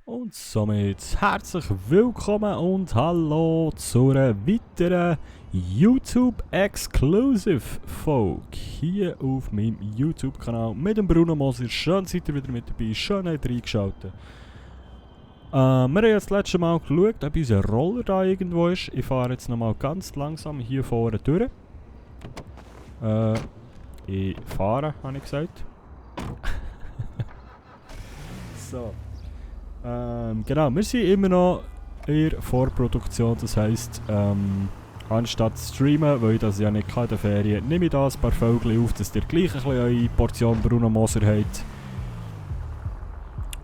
Und somit herzlich willkommen und hallo zu einer weiteren YouTube Exclusive Folge hier auf meinem YouTube Kanal mit dem Bruno Moser. Schön seid ihr wieder mit dabei, schön habt ihr eingeschaltet. Wir haben jetzt das letzte Mal geschaut, ob unser Roller da irgendwo ist. Ich fahre jetzt nochmal ganz langsam hier vorne durch. Ich fahre, habe ich gesagt. So. Genau, wir sind immer noch in der Vorproduktion, das heisst, anstatt zu streamen, weil ich das ja nicht in der Ferien, nehme ich da ein paar Vögel auf, dass ihr gleich ein bisschen eure Portion Bruno Moser habt.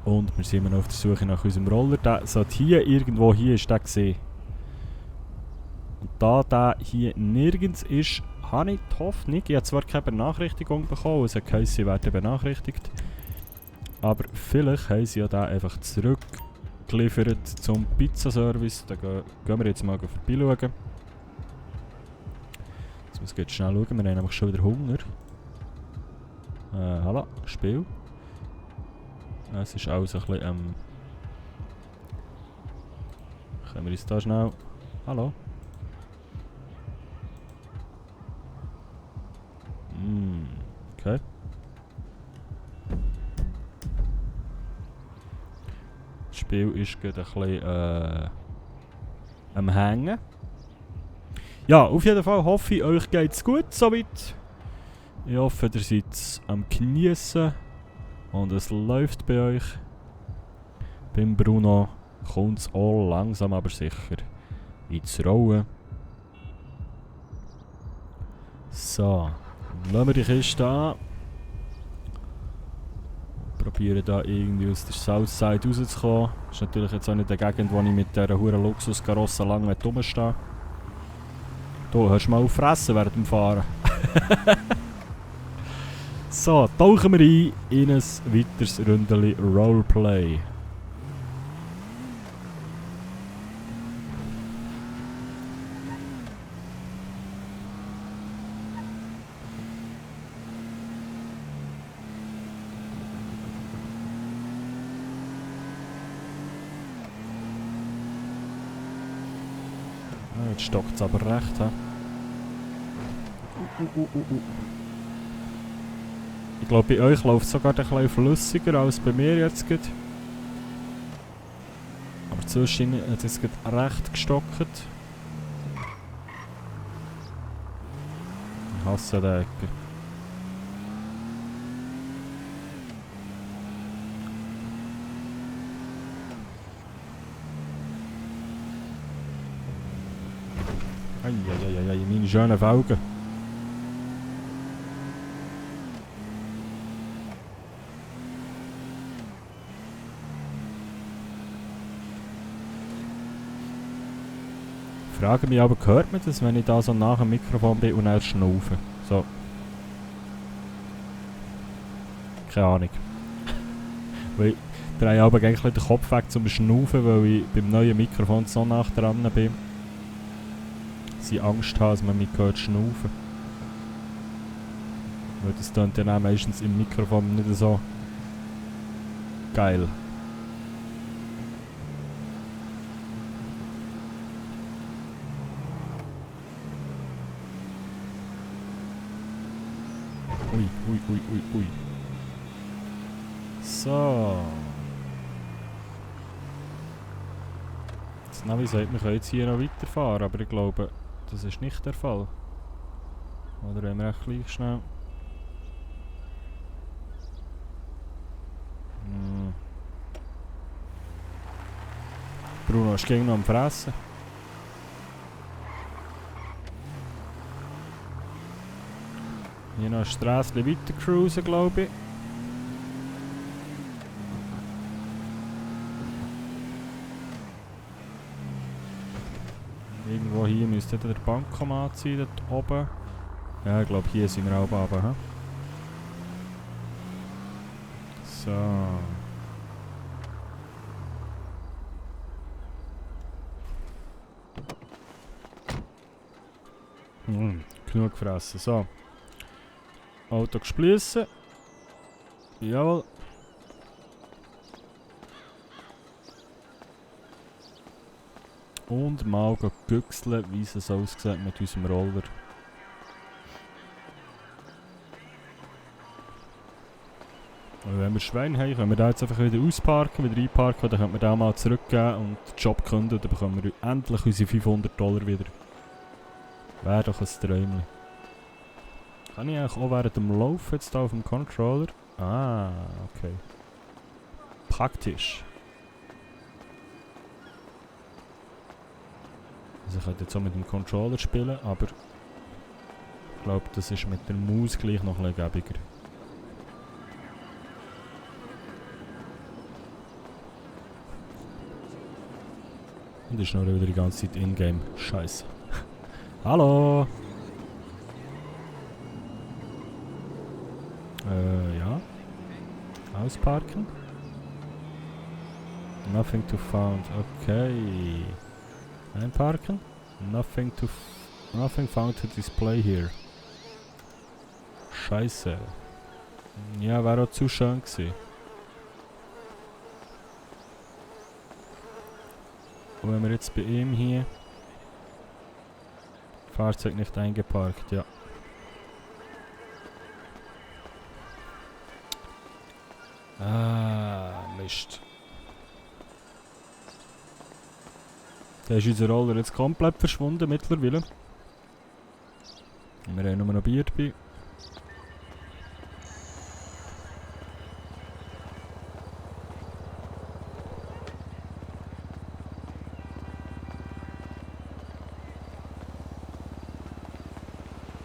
Und wir sind immer noch auf der Suche nach unserem Roller. Der sollte hier irgendwo, hier ist der gesehen. Und da der hier nirgends ist, habe ich die Hoffnung, ich habe zwar keine Benachrichtigung bekommen, es heisst, sie werden benachrichtigt. Aber vielleicht haben sie ja den einfach zurückgeliefert zum Pizzaservice. Da gehen wir jetzt mal vorbeischauen. Jetzt muss ich jetzt schnell schauen, wir haben nämlich schon wieder Hunger. Hallo, Spiel. Es ist alles ein bisschen können wir uns da schnell... Hallo? Okay. Das Spiel ist gerade ein bisschen am Hängen. Ja, auf jeden Fall hoffe ich, euch geht es gut soweit. Ich hoffe, ihr seid am Geniessen und es läuft bei euch. Beim Bruno kommt es auch langsam aber sicher ins Rollen. So, lassen wir die Kiste an. Probieren da irgendwie aus der Southside rauszukommen. Das ist natürlich jetzt auch nicht die Gegend, wo ich mit dieser huren Luxuskarosse lang rumstehen. Du, hörst du mal auf fressen während dem Fahren. So, tauchen wir ein in ein weiteres Ründeli Roleplay. Jetzt stockt es aber recht, he? Ich glaube, bei euch läuft es sogar ein bisschen flüssiger als bei mir jetzt gerade. Aber zwischen hat es gerade recht gestockt. Ich hasse den Ecker. Eieieiei, meine schönen Felgen. Ich frage mich aber, hört man das, wenn ich da so nach dem Mikrofon bin und dann schnaufe? So. Keine Ahnung. Weil ich drehe aber eigentlich den Kopf weg zum Schnaufen, weil ich beim neuen Mikrofon so nah dran bin. Sie Angst haben, dass man mich hört schnaufen. Weil das tönt dann auch meistens im Mikrofon nicht so geil. Ui. So. Das Navi sagt, wir können jetzt hier noch weiterfahren, aber ich glaube, das ist nicht der Fall. Oder wenn wir echt gleich schnell... Bruno ist gegen noch am Fressen. Hier noch ein Strässchen weiter cruisen, glaube ich. Irgendwo hier müsste der Bankomat sein, dort oben. Ja, ich glaube, hier sind wir auch oben. He? So. Genug gefressen. So. Auto gespliessen. Jawohl. und mal güchseln, wie es aussieht mit unserem Roller. Und wenn wir Schweine haben, können wir da jetzt einfach wieder ausparken, wieder einparken, dann können wir da mal zurückgeben und den Job künden, dann bekommen wir endlich unsere $500 wieder. Wäre doch ein Träumchen. Kann ich eigentlich auch während dem Laufen jetzt hier auf dem Controller? Ah, okay. Praktisch. Also ich könnte jetzt auch mit dem Controller spielen, aber ich glaube, das ist mit der Maus gleich noch ein bisschen gäbiger. Und ist noch wieder die ganze Zeit in-game. Scheiße. Hallo! Ja. Ausparken. Nothing to found. Okay. Einparken. Nothing found to display here. Scheiße. Ja, wäre auch zu schön gewesen. Und wenn wir jetzt bei ihm hier... Fahrzeug nicht eingeparkt, ja. Ah, Mist. Da ist unser Roller jetzt komplett verschwunden mittlerweile. Wir haben nur noch Bier dabei.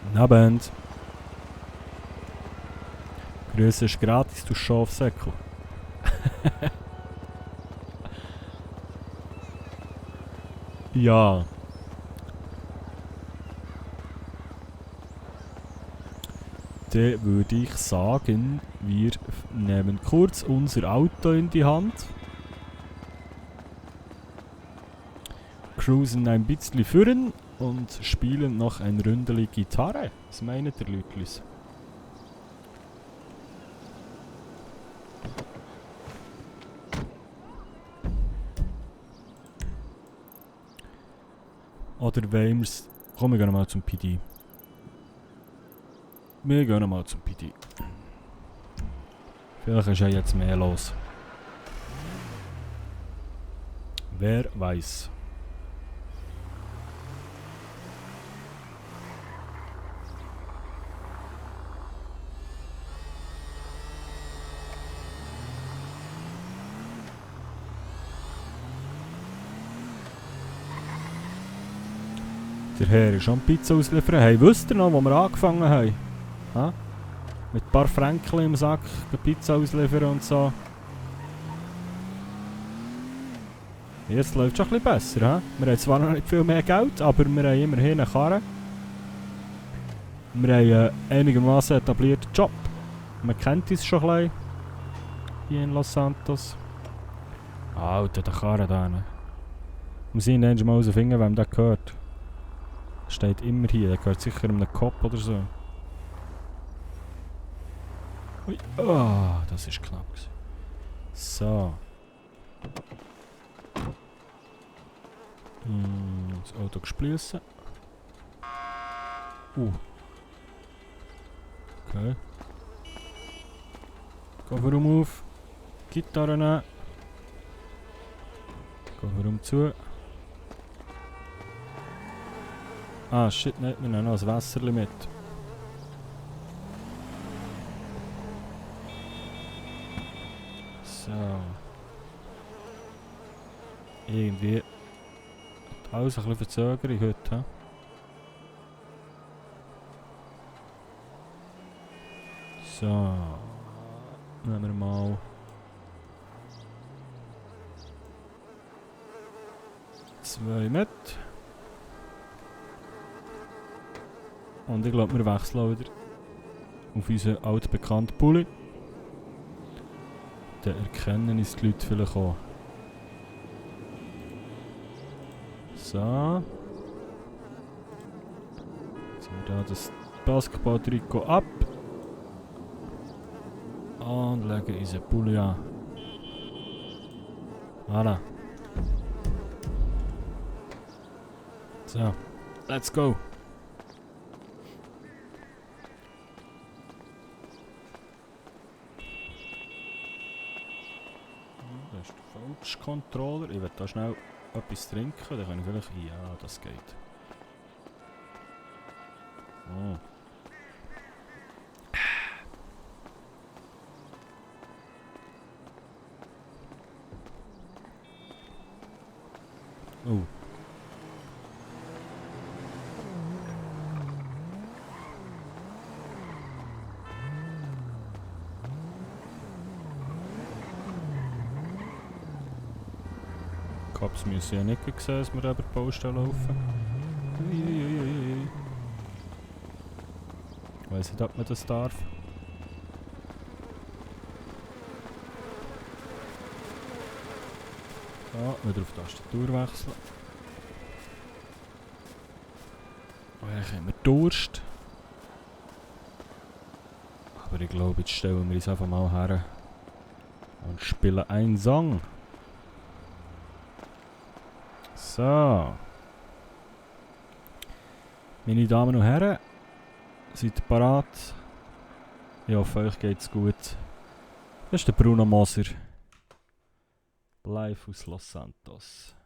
Guten Abend. Grüße ist gratis, du Schafsäckel. Ja. Dann würde ich sagen, wir nehmen kurz unser Auto in die Hand. Cruisen ein bisschen führen und spielen noch ein Ründeli Gitarre. Was meinen ihr, Leutlis? Oder wollen wir's... Komm, wir gehen mal zum PD. Wir gehen mal zum PD. Vielleicht ist ja jetzt mehr los. Wer weiß. Der Herr ist schon Pizza ausliefern. Hey, wisst ihr noch, wo wir angefangen haben? Ha? Mit ein paar Franken im Sack Pizza ausliefern und so. Jetzt läuft es schon ein bisschen besser. Ha? Wir haben zwar noch nicht viel mehr Geld, aber wir haben immerhin eine Karre. Wir haben einen einigermaßen etablierten Job. Man kennt uns schon ein bisschen. Hier in Los Santos. Alter, der Karre da. Wir müssen ihn mal herausfinden, wem der gehört. Steht immer hier, der gehört sicher einem Kopf oder so. Ui, oh, das ist knapp. So. Das Auto gespliessen. Okay. Kofferraum auf. Gitarre nehmen. Kofferraum zu. Ah shit, nicht, wir nehmen noch ein Wasserli mit. So. Irgendwie alles ein bisschen Verzögerung heute. He? So. Nehmen wir mal. Zwei mit. Und ich glaube, wir wechseln wieder auf unseren altbekannten Pulli. Dann erkennen uns die Leute vielleicht auch. So. Jetzt haben wir hier das Basketball-Trikot ab. Und legen unseren Pulli an. Voilà. So, let's go. Das ist der falsche Controller. Ich will da schnell etwas trinken, dann kann ich vielleicht... Ja, das geht. Oh. Oh. Cops müssen ja nicht sehen, dass wir über die Baustelle laufen. Uiuiuiui. Ich weiss nicht, ob man das darf. So, wieder auf die Tastatur wechseln. Und dann haben wir Durst. Aber ich glaube, jetzt stellen wir uns einfach mal her und spielen einen Song. So. Meine Damen und Herren, seid ihr bereit? Ich hoffe, euch geht's gut. Das ist der Bruno Moser. Live aus Los Santos.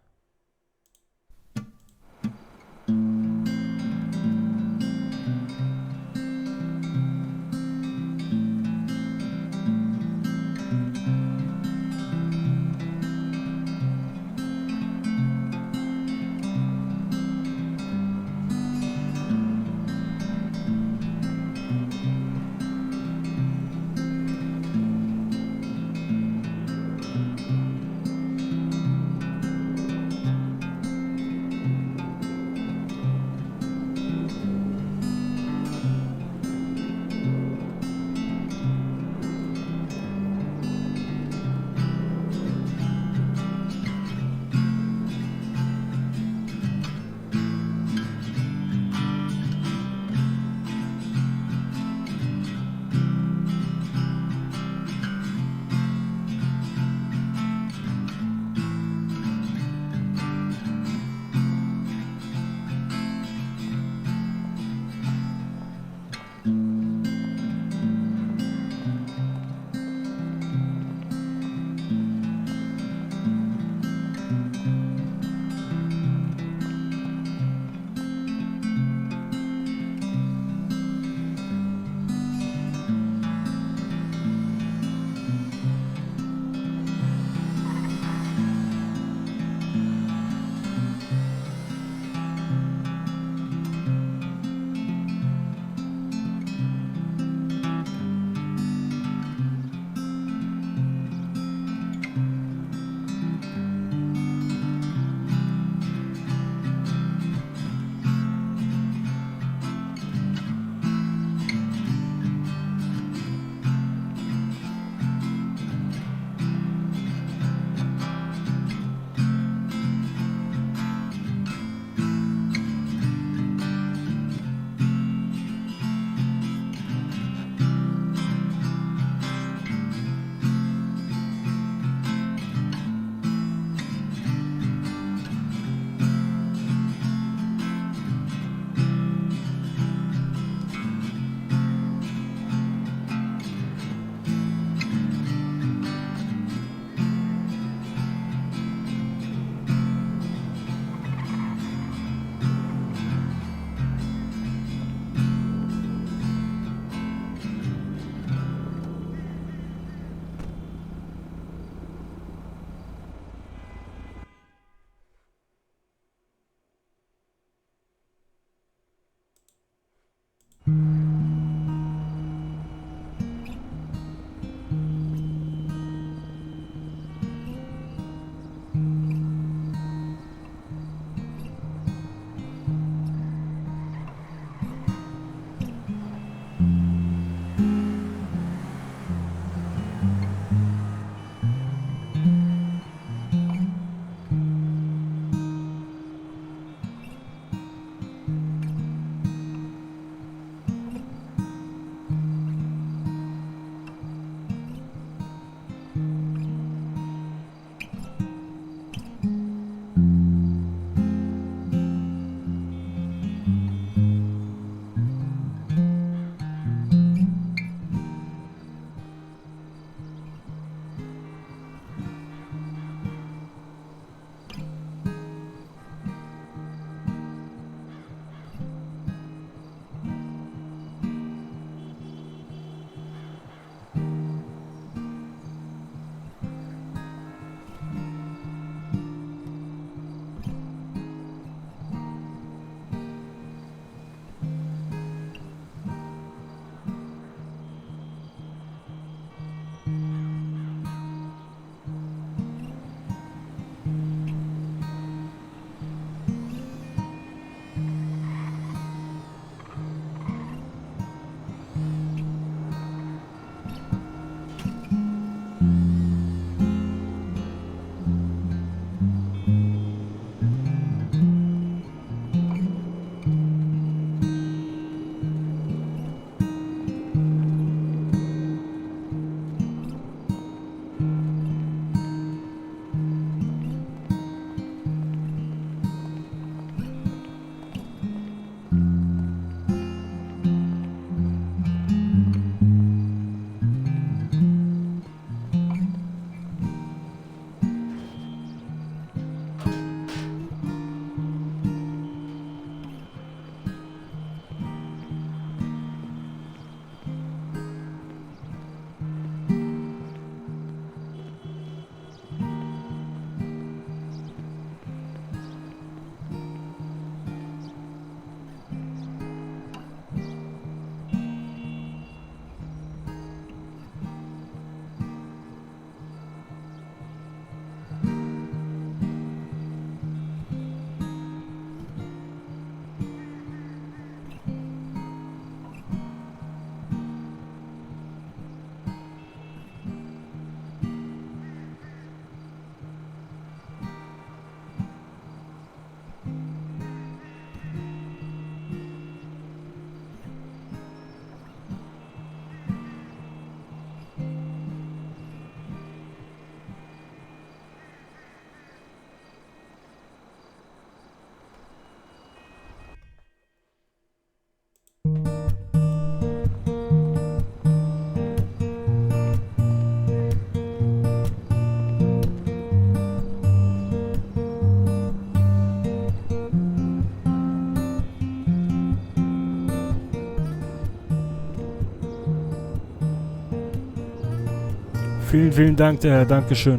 Vielen, vielen Dank, der Herr. Dankeschön.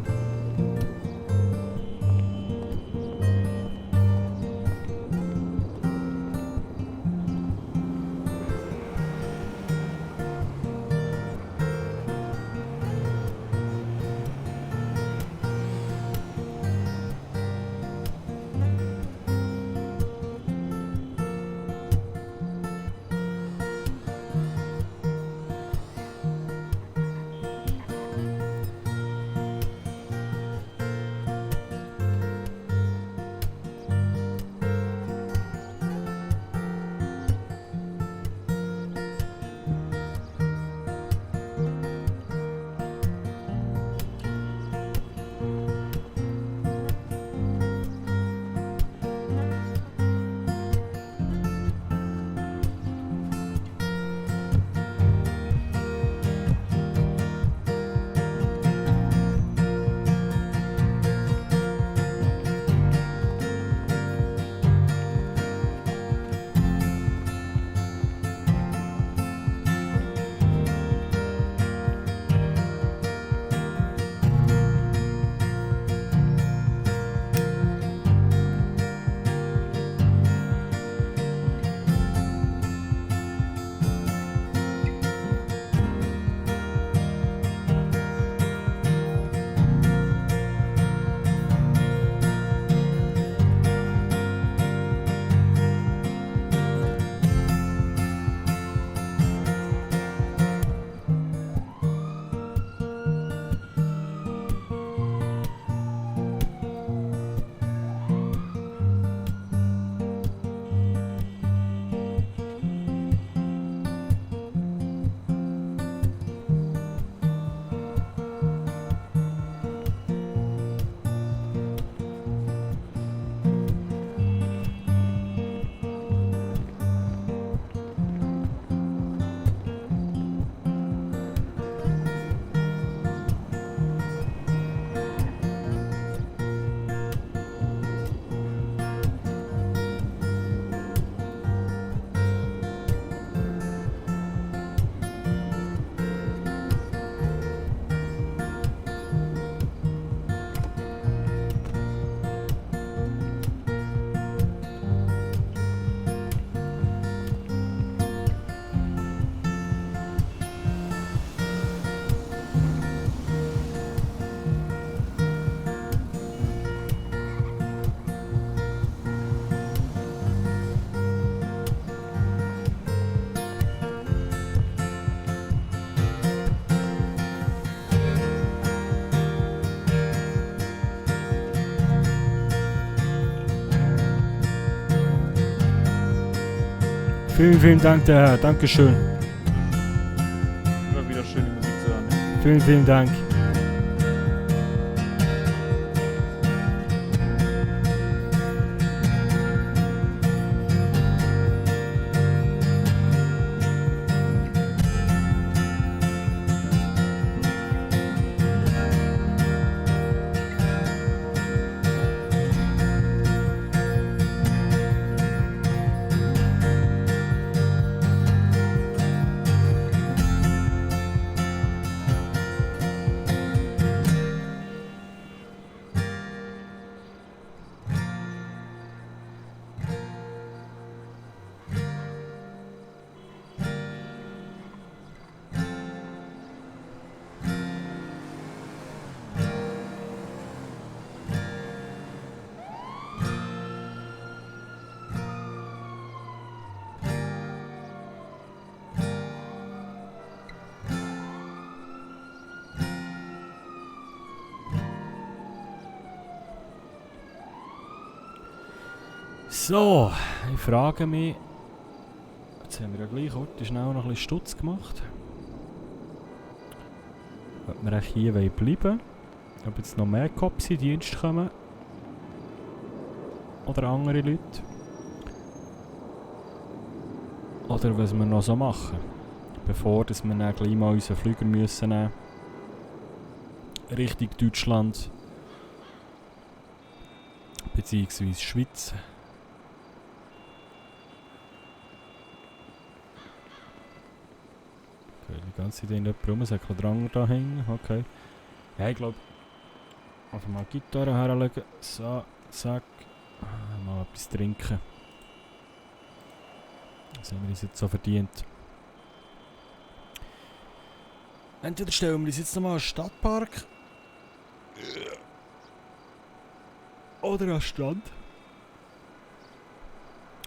Vielen, vielen Dank, der Herr. Dankeschön. Immer wieder schöne Musik zu hören. Vielen, vielen Dank. So, ich frage mich, jetzt haben wir ja gleich heute schnell noch ein bisschen Stutz gemacht, ob wir echt hier bleiben wollen, ob jetzt noch mehr Cops in Dienst kommen oder andere Leute, oder was wir noch so machen, bevor dass wir dann gleich mal unseren Flüger müssen nehmen Richtung Deutschland beziehungsweise Schweiz. Okay, die ganze Zeit jemand rumsäckeln, dran da hängen, okay. Ja, ich glaube, einfach mal die Gitarre herlegen. So, zack. Mal etwas trinken. Das haben wir uns jetzt so verdient. Entweder stellen wir uns jetzt nochmal einen Stadtpark. Oder an den Strand.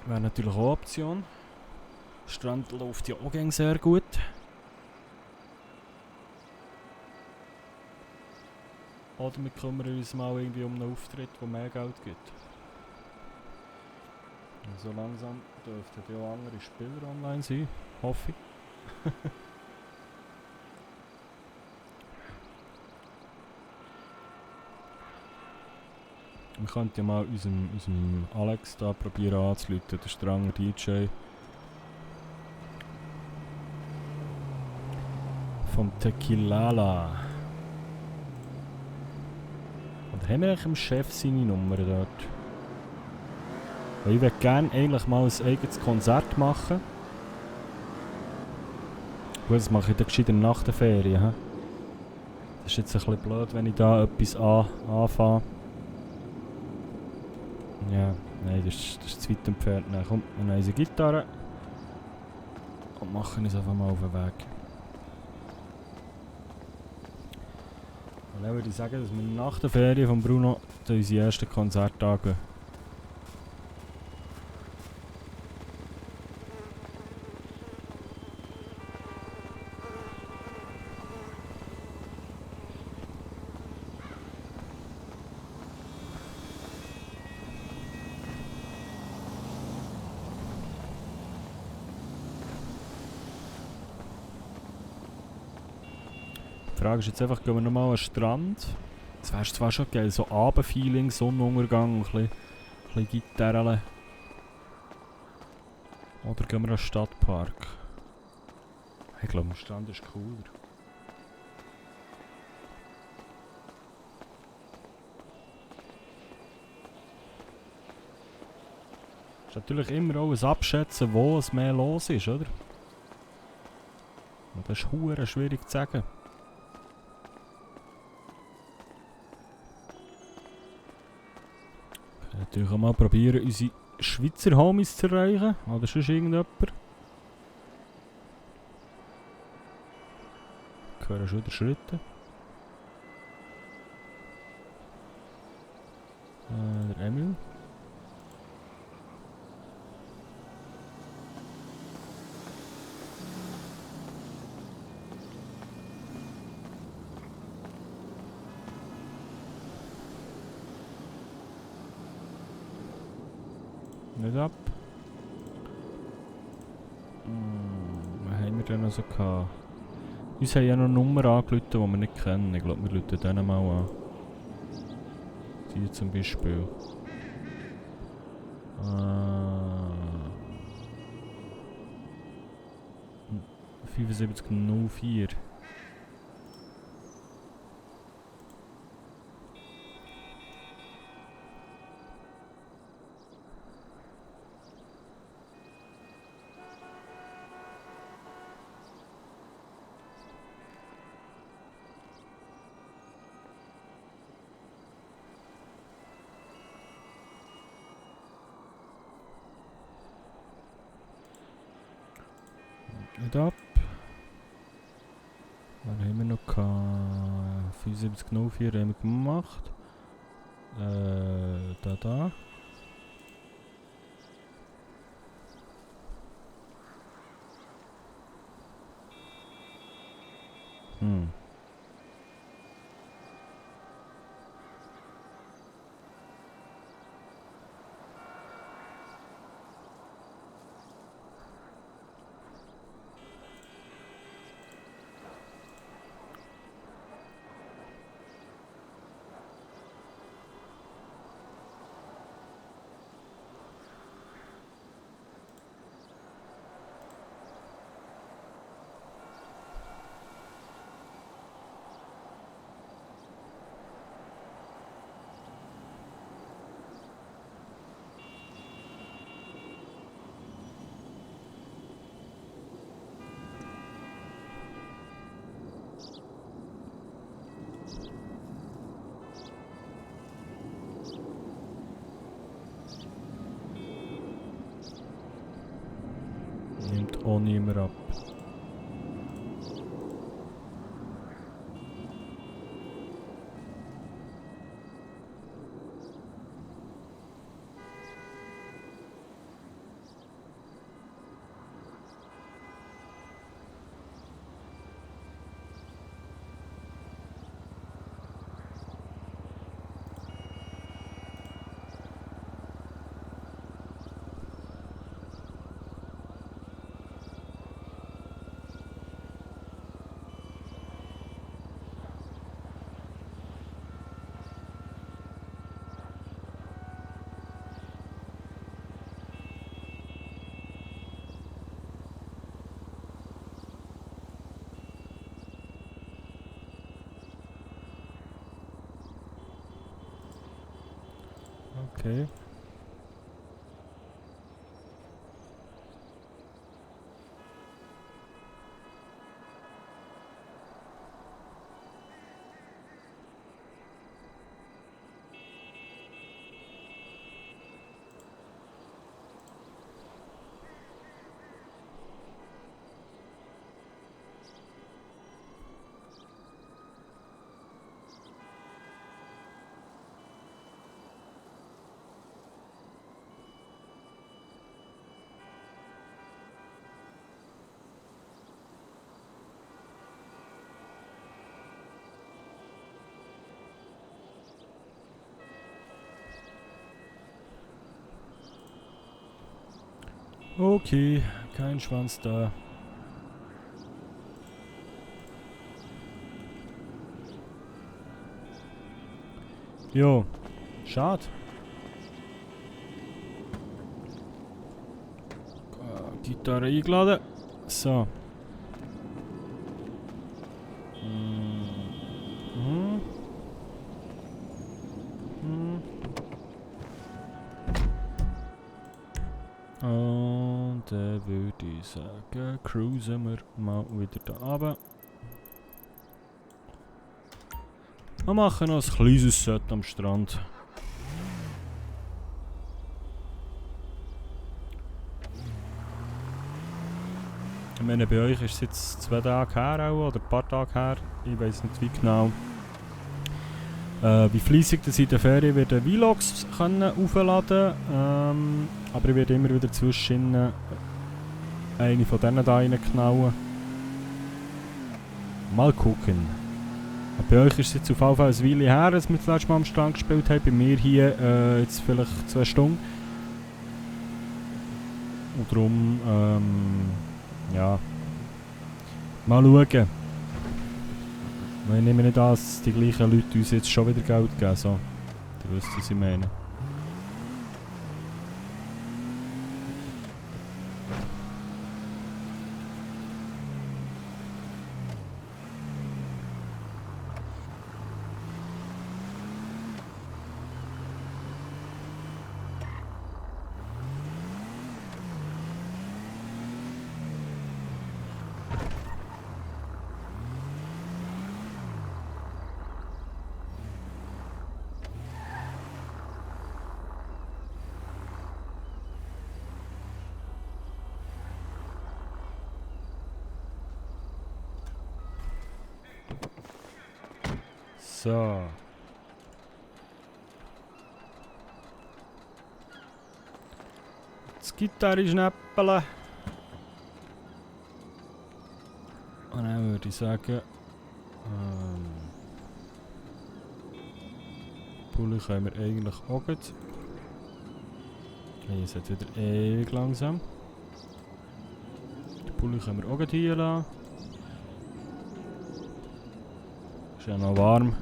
Wäre natürlich auch eine Option. Der Strand läuft ja auch gern sehr gut. Oder wir kümmern uns mal irgendwie um einen Auftritt, der mehr Geld gibt. Und so langsam dürften ja auch andere Spieler online sein, hoffe ich. Wir könnten ja mal unserem Alex da probieren anzurufen, der strange DJ. Vom Tequilala. Oder haben wir eigentlich im Chef seine Nummer dort? Weil ich würde gerne eigentlich mal ein eigenes Konzert machen. Gut, das mache ich dann gescheiter nach der Ferien. He? Das ist jetzt ein bisschen blöd, wenn ich da etwas anfange. Ja, nein, das ist zu weit entfernt. Dann kommt eine unsere Gitarre und machen uns einfach mal auf den Weg. Und dann würde ich sagen, dass wir nach der Ferien von Bruno unsere ersten Konzerte angehen. Die Frage ist jetzt einfach, gehen wir nochmal an den Strand? Das wäre zwar schon geil, so Abendfeeling, Sonnenuntergang, ein bisschen Gitarre. Oder gehen wir an den Stadtpark? Ich glaube, der Strand ist cooler. Es ist natürlich immer auch ein Abschätzen, wo es mehr los ist, oder? Und das ist verdammt schwierig zu sagen. Natürlich auch mal probieren, unsere Schweizer Homies zu erreichen. Oder sonst irgendjemand. Ich höre schon die Schritte. Der Emil. Nicht ab. Was haben wir denn noch so gehabt? Uns haben ja noch Nummer angerufen, die wir nicht kennen. Ich glaube, wir rufen denen mal an. Die zum Beispiel. 7504. Nicht ab. Was haben wir noch gehabt? 7504 haben wir gemacht. Da. auch niemand ab. Okay. Okay, kein Schwanz da. Jo, schade. Gitarre eingeladen. So. Mhm. Und dann würde ich sagen, cruisen wir mal wieder da runter. Wir machen noch ein kleines Set am Strand. Ich meine, bei euch ist es jetzt 2 Tage her auch, oder ein paar Tage her, ich weiß nicht wie genau. Wie fleissig dass ich in der Ferien werde Vlogs aufladen können, aber ich werde immer wieder zwischen eine von denen da reinknallen. Mal gucken. Bei euch ist es jetzt auf jeden Fall ein Weile her, dass wir das letzte Mal am Strand gespielt haben. Bei mir hier jetzt vielleicht 2 Stunden. Und darum, ja, mal schauen. Ich nehme nicht an, dass die gleichen Leute uns jetzt schon wieder Geld geben. So, ihr wisst, was ich meine. So. Das Gitarre-Schnäppele. Und dann würde ich sagen, Pulli können wir eigentlich auch gut. Hier ist es wieder ewig langsam. Die Pulli können wir auch gut hier lassen. Ist ja noch warm.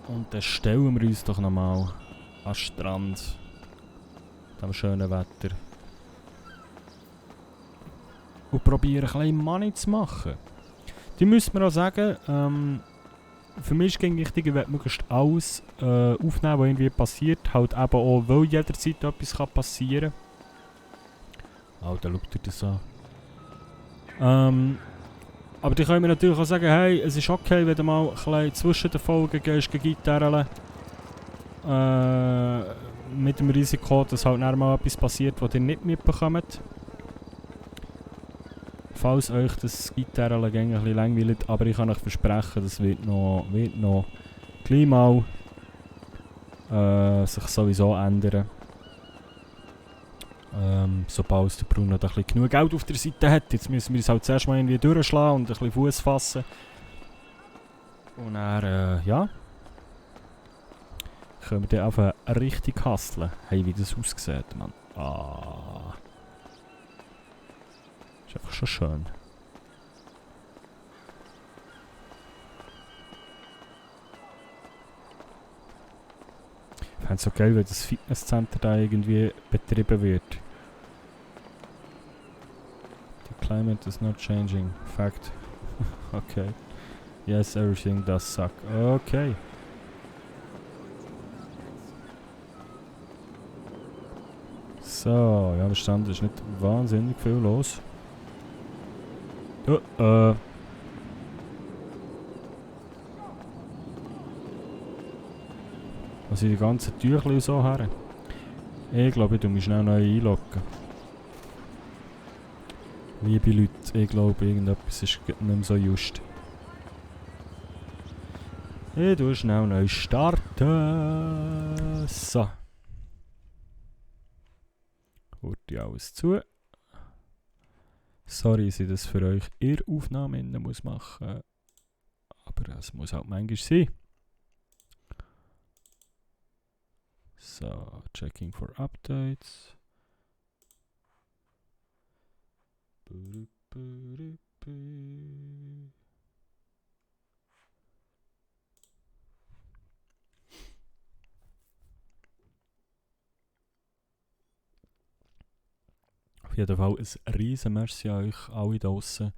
Und dann stellen wir uns doch nochmal an den Strand. Mit dem schönen Wetter. Und probieren ein bisschen Money zu machen. Die müssen wir auch sagen, für mich ist es wichtig, ich will möglichst alles aufnehmen, was irgendwie passiert. Halt eben auch, weil jederzeit etwas passieren kann. Alter, schaut ihr das an. Aber die können mir natürlich auch sagen, hey, es ist okay, wenn du mal ein bisschen zwischen den Folgen gehst, Gitarre. Mit dem Risiko, dass halt nachher mal etwas passiert, was ihr nicht mitbekommt. Falls euch das Gitarrenlegänge ein bisschen langweilt, aber ich kann euch versprechen, das wird noch gleich mal sich sowieso ändern. Sobald der Bruno da ein bisschen genug Geld auf der Seite hat. Jetzt müssen wir es halt zuerst mal irgendwie durchschlagen und ein bisschen Fuß fassen. Und dann, ja, können wir dann einfach richtig hustlen. Hey, wie das aussieht, Mann. Ah. Ist einfach schon schön. Ich fände es so geil, wenn das Fitnesscenter da irgendwie betrieben wird. The climate is not changing. Fact. Okay. Yes, everything does suck. Okay. So, ja, verstanden, ist nicht wahnsinnig viel los. Was sind die ganzen Tücher so her? Ich glaube, ich muss mich schnell neu einloggen. Liebe Leute, ich glaube, irgendetwas ist nicht mehr so just. Ich tue schnell neu starten. So. Hört alles zu. Sorry, dass ich das für euch in der Aufnahme machen muss. Aber es muss halt manchmal sein. So, checking for updates. Auf jeden Fall ein riesen Merci an euch alle draussen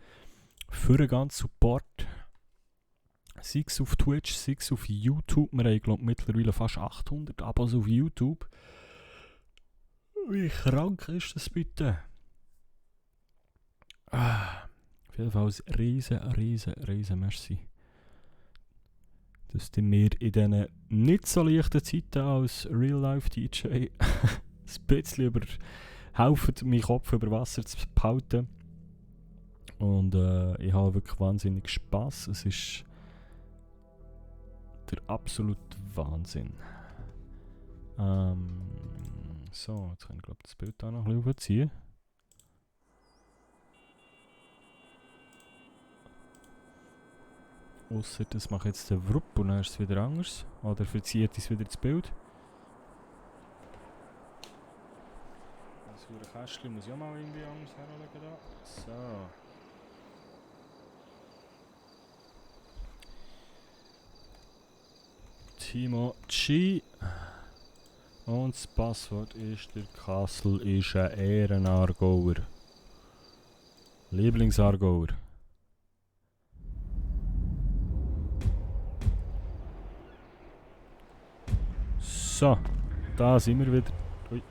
für den ganzen Support. Sei es auf Twitch, sei es auf YouTube. Wir haben, glaube ich, mittlerweile fast 800 Abos auf YouTube. Wie krank ist das bitte? Auf jeden Fall ein riesen Merci. Dass ihr mir in diesen nicht so leichten Zeiten als Real-Life-DJ ein bisschen helfen, meinen Kopf über Wasser zu behalten. Und ich habe wirklich wahnsinnig Spass. Es ist der absolute Wahnsinn. So, jetzt kann ich glaube das Bild auch noch ein bisschen aufziehen. Ausser das mache jetzt den Wrupp und dann ist es wieder anders. Oder verzieht es wieder das Bild. Das für ein Kästchen muss ich auch mal irgendwie anders herlegen da. So. Timo G. Und das Passwort ist, der Kassel ist ein Ehrenargauer. Lieblingsargauer. So, da sind wir wieder. Ui.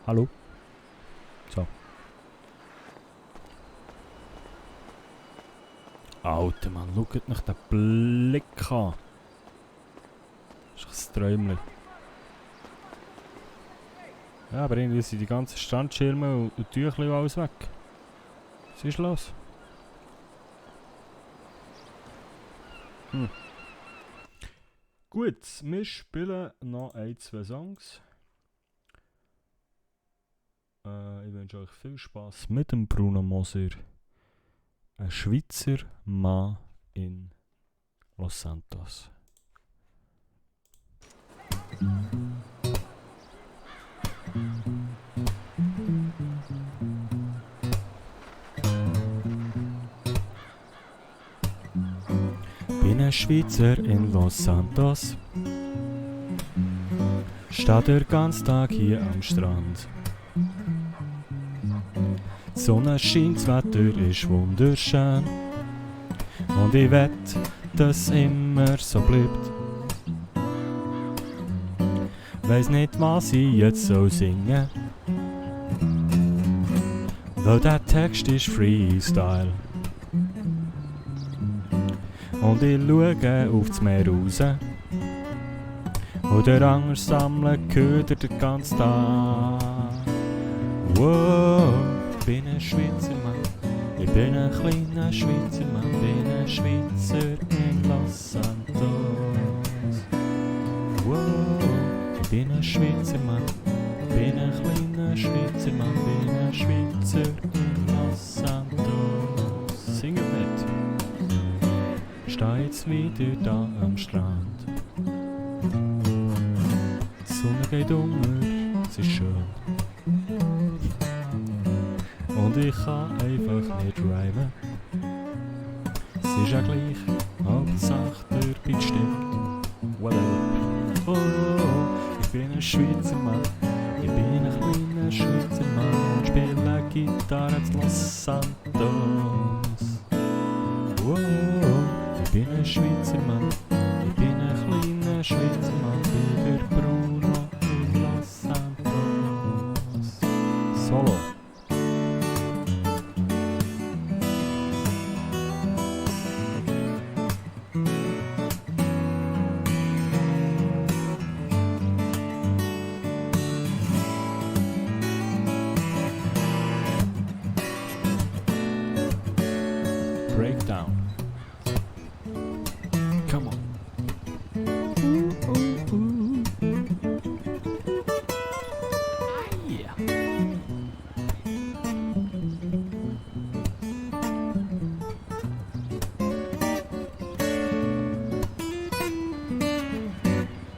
Hallo. So. Alter Mann, schaut nach den Blick an. Das ist ein Träumchen. Ja, aber irgendwie sind die ganzen Standschirme und Tücher und alles weg. Was ist los? Gut, wir spielen noch ein, zwei Songs. Ich wünsche euch viel Spaß mit dem Bruno Moser. Ein Schweizer Mann in Los Santos. Bin ein Schweizer in Los Santos. Stehe den ganzen Tag hier am Strand. Die Sonne scheint, das Wetter ist wunderschön. Und ich wett, dass es immer so bleibt. Weiss nicht, was ich jetzt so singen. Weil der Text ist Freestyle. Und ich schaue auf das Meer raus. Und der Anger sammeln gehört den ganzen Tag. Wow, ich bin ein Schweizer Mann. Ich bin ein kleiner Schweizer Mann. Bin ein Schweizer in Los Santos. Wow, ich bin ein Schweizer Mann. Bin ein kleiner Schweizer Mann. Bin ein Schweizer in Los Santos. Singet mit. Steh jetzt wieder da am Strand. Die Sonne geht unter, es ist schön. Und ich kann einfach nicht rhymen. Es ist ja gleich, Hauptsache der Beat stimmt. Whatever. Oh, ich bin ein Schweizer Mann. Ich bin ein kleiner Schweizer Mann und spiele Gitarre zu Los Santos. Oh, ich bin ein Schweizer Mann. Ich bin ein kleiner Schweizer Mann. Wie der Bruno in Los Santos. Solo. Breakdown. Come on. Yeah.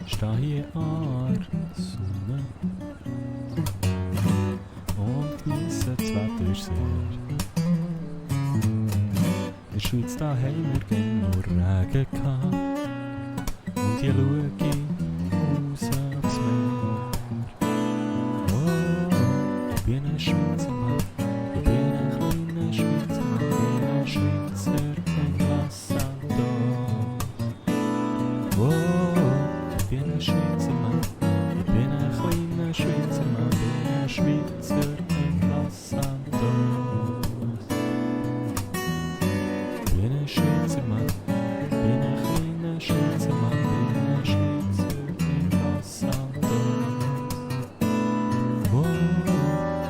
Steh hier an der Sonne und genieße das Wetter sehr. In der Schweiz da haben wir gerne nur Regen gehabt. Und hier schaue ich raus aufs Meer. Oh, ich bin ein Schweizer Mann. Ich bin ein kleiner Schweizer Mann. Ich bin ein Schweizer in Los Santos. Oh, ich bin ein Schweizer Mann. Ich bin ein kleiner Schweizer Mann. Ich bin ein Schweizer in Los Santos. Ich bin ein Schweizer Mann, ich bin ein kleiner Schweizer Mann, ich bin ein Schweizer in Los Santos. Oh,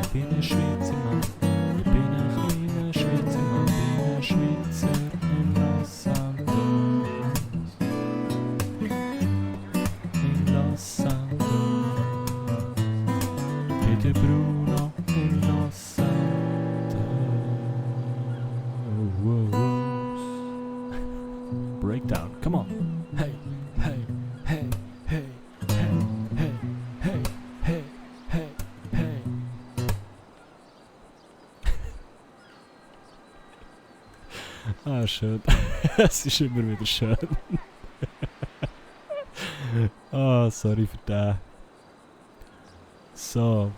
ich bin ein Schweizer Mann, ich bin ein kleiner Schweizer Mann, ich bin ein Schweizer in Los Santos. In Los Santos, wie der Bruno in Los Santos. Breakdown, come on. Hey, hey, hey, hey, hey, hey, hey, hey, hey, hey. Ah, schön. Es ist immer wieder schön. Ah, sorry für den. So,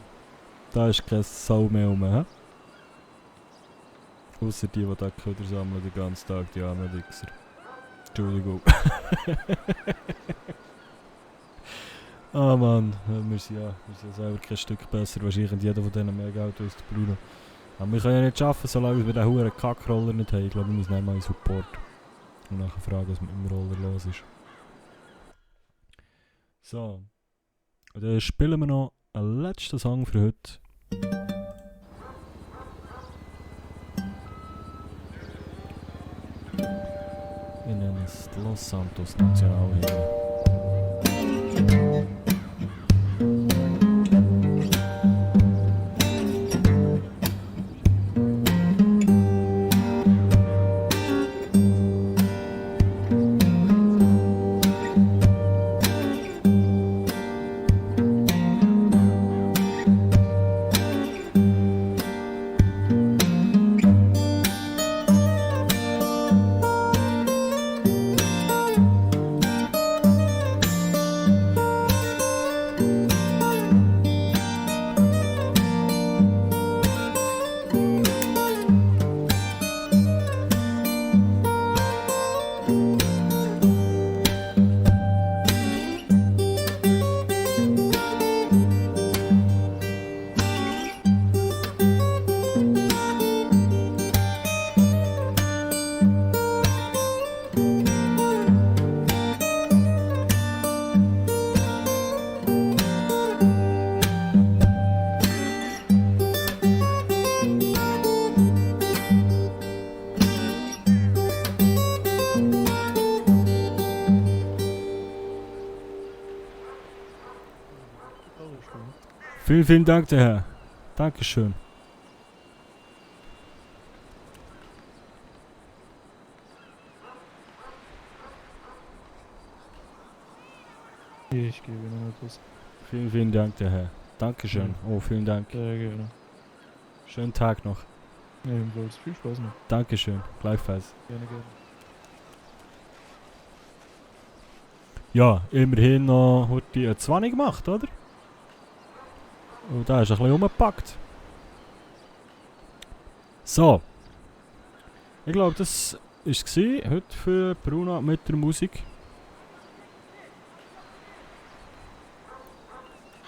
da ist kein Sau mehr rum, hä? Ausser die da Köder sammeln den ganzen Tag, die armen Wichser. Entschuldigung. Ah Mann, wir sind ja selber kein Stück besser. Wahrscheinlich hat jeder von denen mehr Geld als der Bruno. Aber wir können ja nicht arbeiten, solange wir den huren Kackroller nicht haben. Ich glaube, wir müssen nicht mal in Support. Und nachher fragen, was mit dem Roller los ist. So. Und dann spielen wir noch einen letzten Song für heute. Wir nennen es Los Santos Nationalhymne. Vielen, vielen Dank, der Herr. Dankeschön. Ich gebe Ihnen etwas. Vielen, vielen Dank, der Herr. Dankeschön. Oh, vielen Dank. Sehr gerne. Schönen Tag noch. Ebenfalls. Viel Spaß noch. Dankeschön. Gleichfalls. Gerne, gerne. Ja, immerhin noch heute eine 20 gemacht, oder? Und da ist ein bisschen umgepackt. So. Ich glaube, das war es heute für Bruno mit der Musik.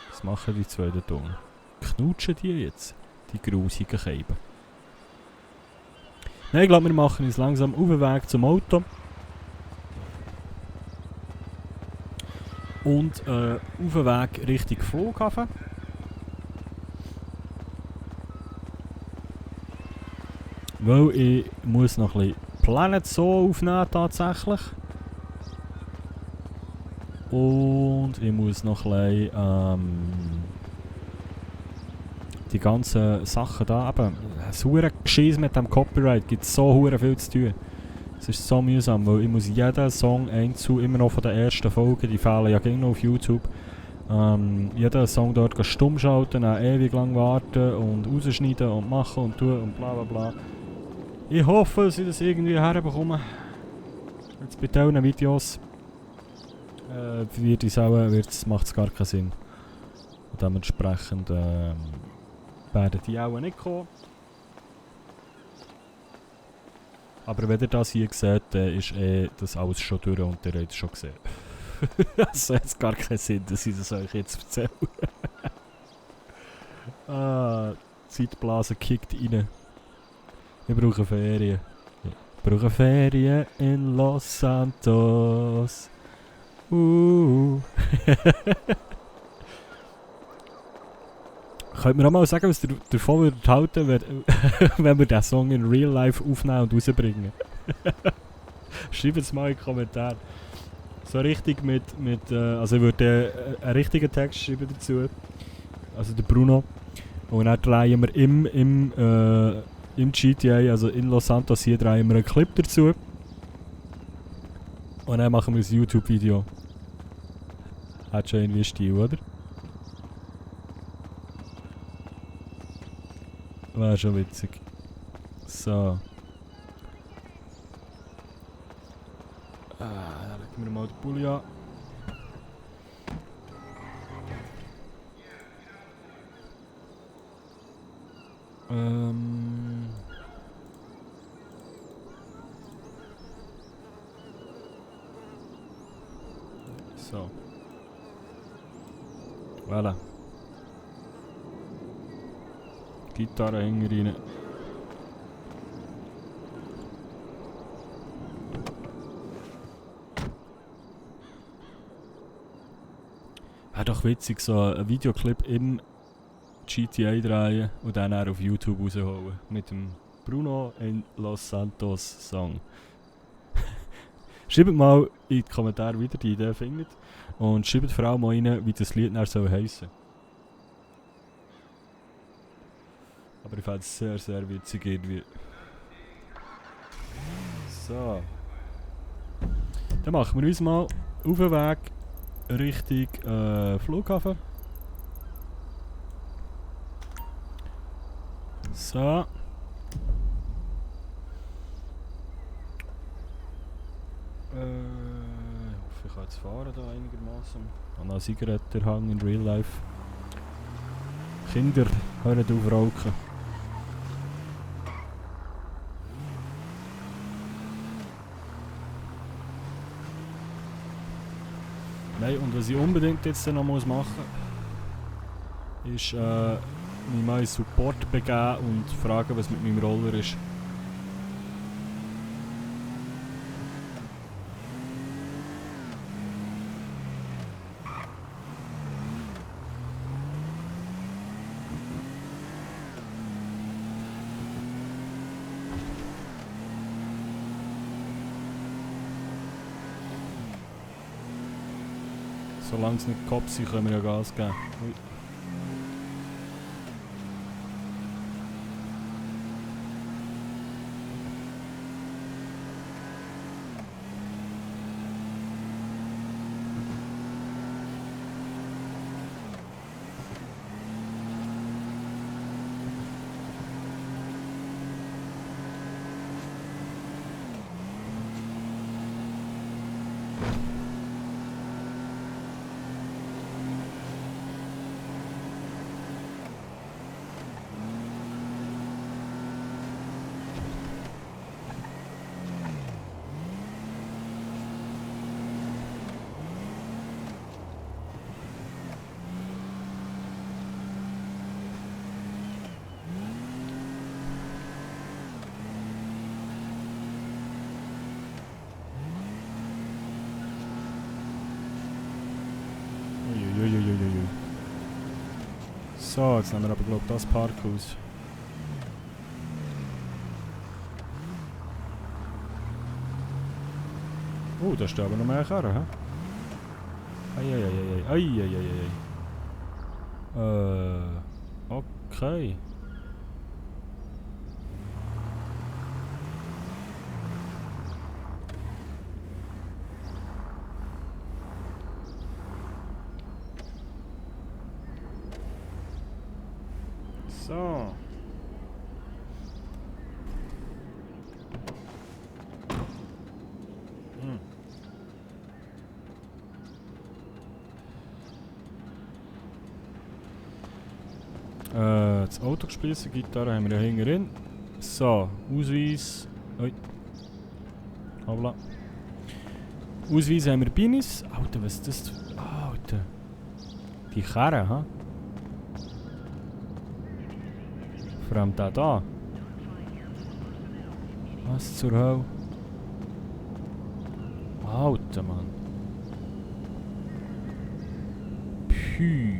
Was machen die zwei da unten? Knutschen die jetzt? Die grusigen Scheiben. Nein, ich glaube, wir machen uns langsam auf den Weg zum Auto. Und auf den Weg Richtung Flughafen. Weil ich muss noch ein bisschen Planet so aufnehmen tatsächlich. Und ich muss noch ein bisschen die ganzen Sachen da eben. Das hure Geschiss mit dem Copyright gibt so hure viel zu tun. Es ist so mühsam, weil ich muss jeden Song einzeln, immer noch von der ersten Folge, die fehlen ja noch auf YouTube, jeden Song dort stumm schalten, dann ewig lang warten und rausschneiden und machen und tun und bla bla bla. Ich hoffe, dass ich das irgendwie herbekomme. Jetzt bei diesen Videos macht es gar keinen Sinn. Und dementsprechend werden die auch nicht kommen. Aber wenn ihr das hier seht, dann ist das alles schon durch und ihr habt es schon gesehen. Also hat es gar keinen Sinn, dass ich das euch jetzt erzähle. Die Zeitblase kickt rein. Wir brauchen Ferien. Wir brauchen Ferien in Los Santos. Könnt ihr auch mal sagen, was ihr davon würdet halten, wenn wir diesen Song in Real Life aufnehmen und rausbringen? Schreibt es mal in die Kommentare. So richtig also ich würde einen richtigen Text schreiben dazu. Also der Bruno. Und dann drehen wir im GTA, also in Los Santos, hier drehen wir einen Clip dazu. Und dann machen wir ein YouTube-Video. Hat schon irgendwie Stil, oder? Wäre schon witzig. So. Dann legen wir mal den Pulli an. So. Voilà. Gitarre hängen rein. Wäre doch witzig, so ein Videoclip im GTA drehen und dann auf YouTube rausholen. Mit dem Bruno in Los Santos Song. Schreibt mal in die Kommentare, wie ihr die Idee findet. Und schreibt vor allem mal rein, wie das Lied nachher heissen soll. Aber ich fand es sehr, sehr witzig irgendwie. So. Dann machen wir uns mal auf den Weg Richtung Flughafen. So. Ich hoffe, ich kann jetzt fahren da einigermaßen. Ich habe noch einen Zigarettenhang in Real Life. Kinder, hören auf rauchen. Nein, und was ich unbedingt jetzt noch machen muss, ist mich mal in Support begeben und fragen, was mit meinem Roller ist. Solange es nicht Cops sind, können wir ja Gas geben. Ui. So, jetzt nehmen wir aber, glaube ich, das Parkhaus. Da stehen aber noch mehr Karren, hä? Eieieiei. Okay. So. Das Auto gespielt, die Gitarre haben wir ja hinten drin. So, Ausweis. Ui. Hoppla. Ausweis haben wir bei uns. Alter, was ist das? Alter. Die Karre, ha? Vor allem der da. Was zur Hölle? Alter, Mann. Pü.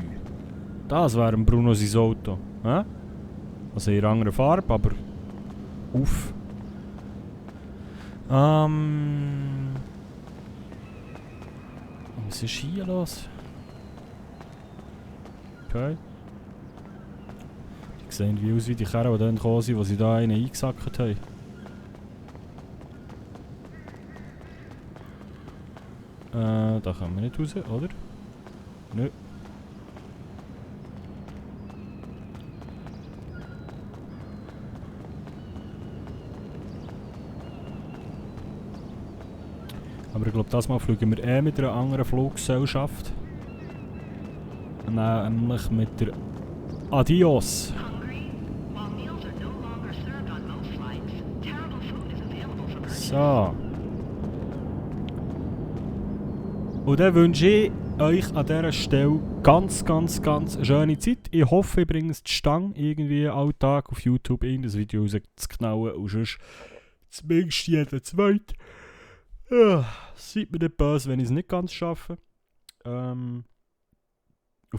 Das wäre ein Bruno sein Auto. Hä? Also in einer anderen Farbe, aber... Uff. Was ist hier los? Okay. Die sehen wie aus wie die Kerren, die dann gekommen sind, die sie da einen eingesackt haben. Da kommen wir nicht raus, oder? Nö. Aber ich glaube, das Mal fliegen wir mit einer anderen Fluggesellschaft. Nämlich mit der Adios. So. Und dann wünsche ich euch an dieser Stelle ganz eine schöne Zeit. Ich hoffe, ich bringe es zustande, irgendwie Alltag auf YouTube in das Video rauszuknallen und sonst zumindest jeden zweiten. Seid mir nicht böse, wenn ich es nicht ganz schaffe. Auf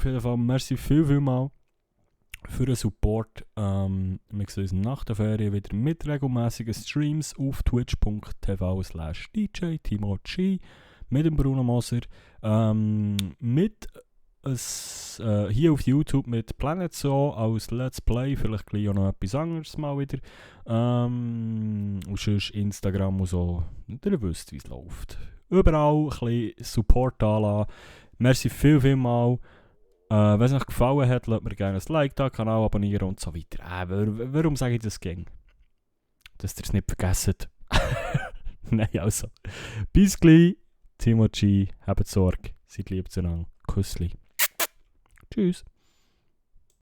jeden Fall, merci viel mal für den Support. Wir sehen uns nach der Ferien wieder mit regelmäßigen Streams auf twitch.tv/DJ Timo G mit dem Bruno Moser. Hier auf YouTube mit Planet Zoo als Let's Play, vielleicht gleich auch noch etwas anderes mal wieder. Und sonst Instagram und so. Ihr wisst, wie es läuft. Überall ein bisschen Support anlassen. Merci viel mal. Wenn es euch gefallen hat, lasst mir gerne ein Like da, Kanal abonnieren und so weiter. Warum sage ich das gern? Dass ihr es nicht vergesst. Nein, also. Bis gleich. Timo G, habt Sorge. Seid lieb zueinander. Küssli. Tschüss.